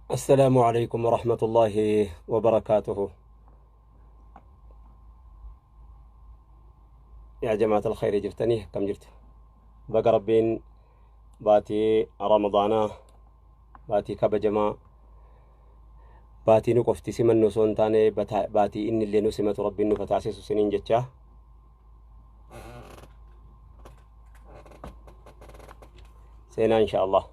السلام عليكم ورحمة الله وبركاته. يا جماعة الخير، jirtanii akkam jirtu? Baga Rabbiin baatii Ramadaanaa, baatii kabajamaa, baatii nu qofti simannu osoo hin taane baatii inni illee nu simatu Rabbiin nu taasisu siniin jecha. Seenaa insha Allah.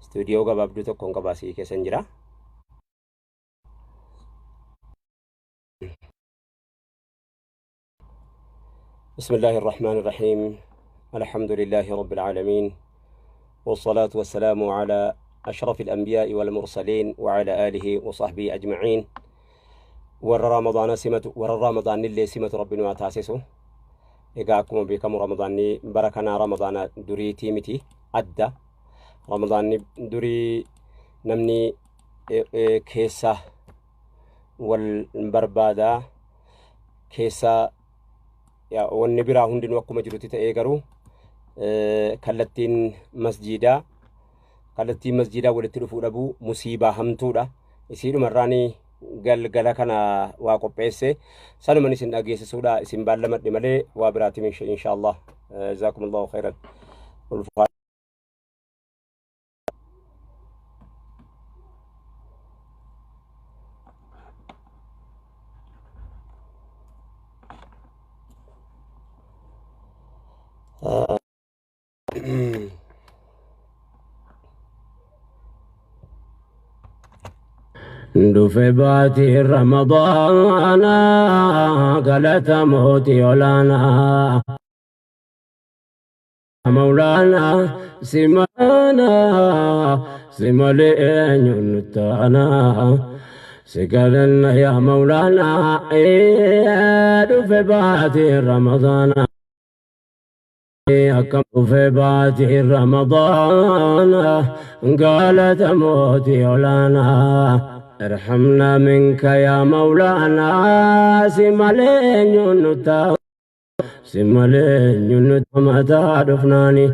Istuudiyoo gabaabduu tokkoon qabaasii keessan jira. بسم الله الرحمن الرحيم، الحمد لله رب العالمين، والصلاة والسلام على أشرف الأنبياء والمرسلين وعلى آله وصحبه أجمعين. Warra Ramadaana simatu, warra Ramadaanni illee simatu Rabbi nu haa taasisu. Egaa akkuma beekamu Ramadaanni bara kanaa Ramadaana duriitii miti, adda. Ramadaanni durii namni keessa wal barbaada, keessa wanni biraa hundinuu akkuma jirutti ta'ee, garuu kallattiin masjiidaa walitti dhufuu dhabuu musiibaa hamtuudha. Isiidhuma irraanii galgala kana waa qopheesse sanuman isin dhageessisuudha isin baallamadhe malee waa biraatim insha Allah. جزاكم الله خيرا. Ulfaa Dhufe baatii Ramadaana, galata mootii olaanaa. Mawlaanaa simaanaa, si malee eenyuun nutti aanaa? Si kadhanna yaa Mawlaanaa. Dhufe baatii Ramadaana. Akkam dhufe baatii Ramadaana, galata mootii olaanaa. ارحمنا منك يا مولانا. Si malee eenyuun nutti, si malee eenyuun nutti mataa dhufnaani?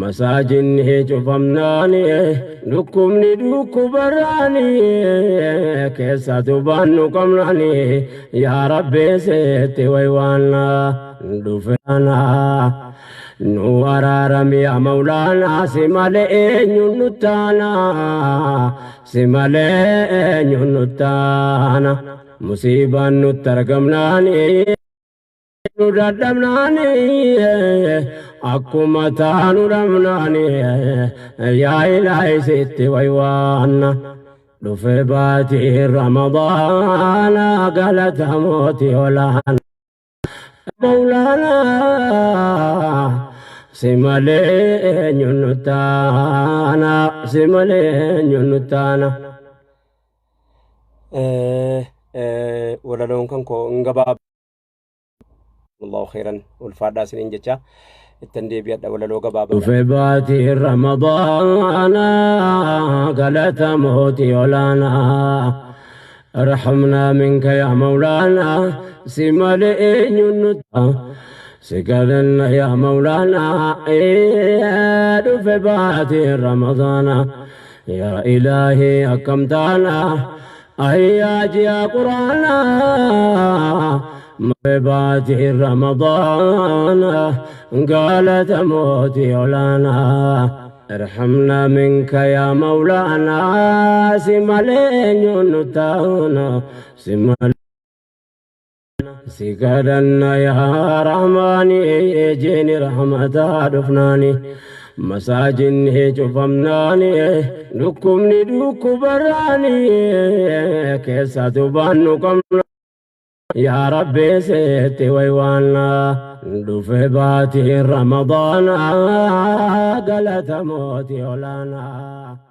Masaajinni cufamnaani, dhukkubni dhukkubarraani, keessatu baannu qabnaani, yaa Rabbi seetti waywaannaa dhufeanaa nu araarami yaa Mawlaanaa. Si malee eenyuun nuttaanaa? Si malee eenyuun nuttaana? Musiibaan nutti argamnaani, nu dadhabnaani, akkuma taanu dhabnaani, yaa Ilaahi sitti waywaanna. Dhufe baatii Ramadaana, galata mootii olaana. Mawlaanaa, si malee eenyuun nuttaana? Si malee eenyuun nuttaana? Walaloon kan koo hin gabaab. الله خيرا, ulfaadhaa isiniin jecha ittan deebi'adha walaloo gabaabaa. Dhufe baatii Ramadaana, galata mootii olaanaa. ارحمنا منك يا مولانا. Si malee eenyuun nutti, si kadhanna yaa Mawlaana. Dhufe baatii Ramadaana, yaa Ilaahi akkam taana? Ayyaa ji'a Quraana. Baatii Ramadaana, galata mootii olaanaa. ارحمنا منك يا مولانا. Si malee eenyuun nuttaana? Si malee, si kadhanna yaa Rahmaani. Jeeni rahmataa dhufnaani, masaajinni cufamnaani, dhukkubni dhukkubarraani, keessatu baannu qabna, yaa Rabbi seetti waywaannaa. Dhufe baatii Ramadaana, galata mootii olaanaa.